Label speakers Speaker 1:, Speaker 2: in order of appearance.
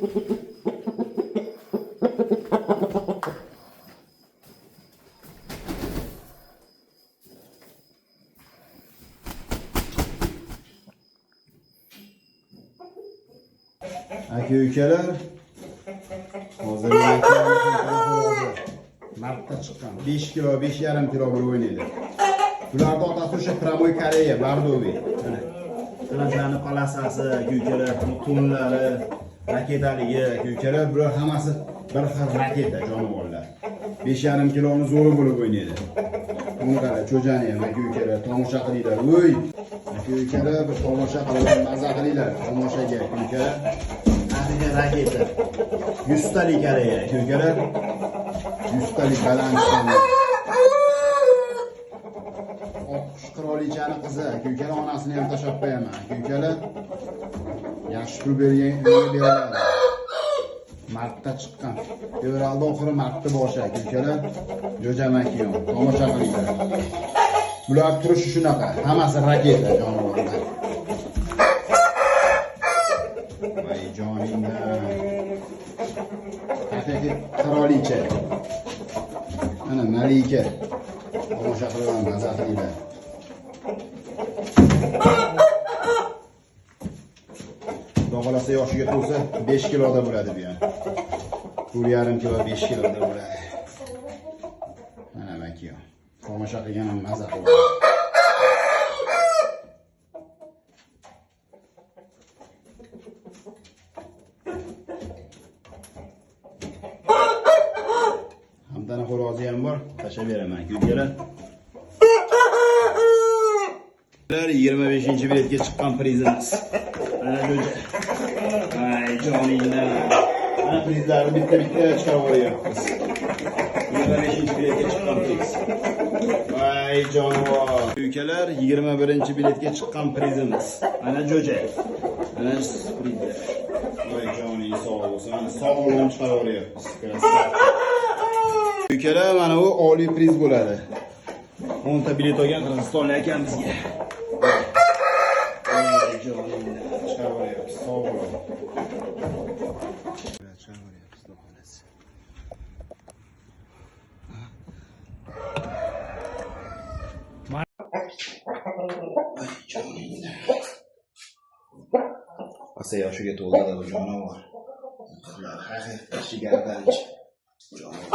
Speaker 1: Aka ukalar, hozir martda chiqqan 5 kilo, 5,5 kilo bo'lib o'ynaydi. Bularni otasi o'sha прямой Koreya, бордовый. Mana. Mana shularni полоса si, aka ukalar, to'nlari, raketaligi, aka ukalar, bular hammasi bir xil raketa jonivorlar. 5,5 kiloni zo'ri bo'lib o'ynaydi. Buni qara, cho'jani ham, aka ukalar, tomosha qilinglar. Voy! Aka ukalar, bir tomosha qilib, maza qilinglar tomoshaga, aka ukalar. Haqiqiy raketa. 100 talik Koreya, aka ukalar. 100 talik baland. Oqqush qirolichani qizi, aka ukalar, onasini ham tashlab qo'yaman, aka ukalar. Yaxshi pul bergan beriladi. Martda chiqqan. Fevralda oxiri, martda boshi, aka ukalar. Jo'jamakiyon, tomosha qilinglar. Bular turishi shunaqa, hammasi raketa jonivorlar. Voy joningdan. Haqiqiy qirolicha. Mana malika. Tomosha qilib maza qilinglar. Xudo xohlasa yoshiga to'lsa 5 kiloda bo'ladi bu ham. 4,5 kilo, 5 kiloda bo'ladi. Mana makiyo. Tomosha qilgan ham maza qiladi. Hamdana xo'rozi ham bor, tashlab beraman, ukalar. 25-biletga chiqqan prizimiz. Mana jo'ja. Ay joningdan. Mana prizlarni bitta-bitta chiqarib yuboryapmiz. 25-biletga chiqqan priz. Voy jonivor. Ukalar, 21-biletga chiqqan prizimiz. Mana jo'ja. Mana prizlar. Voy joning sog' bo'lsin. Mana sog'lom chiqarib yuboryapmiz. Ukalar, mana bu oliy priz bo'ladi. 10 ta bilet olgan qirg'izistonlik akamizga. Voy joningdan chiqarib yuboryapmiz. Sog' bo'ling. Chiqarib yuboryapmiz, xudo xohlasa. Voy joningdan. Asa yoshiga to'ldi bu jonivor. Haqiqiy shigardanchi. Jonivor.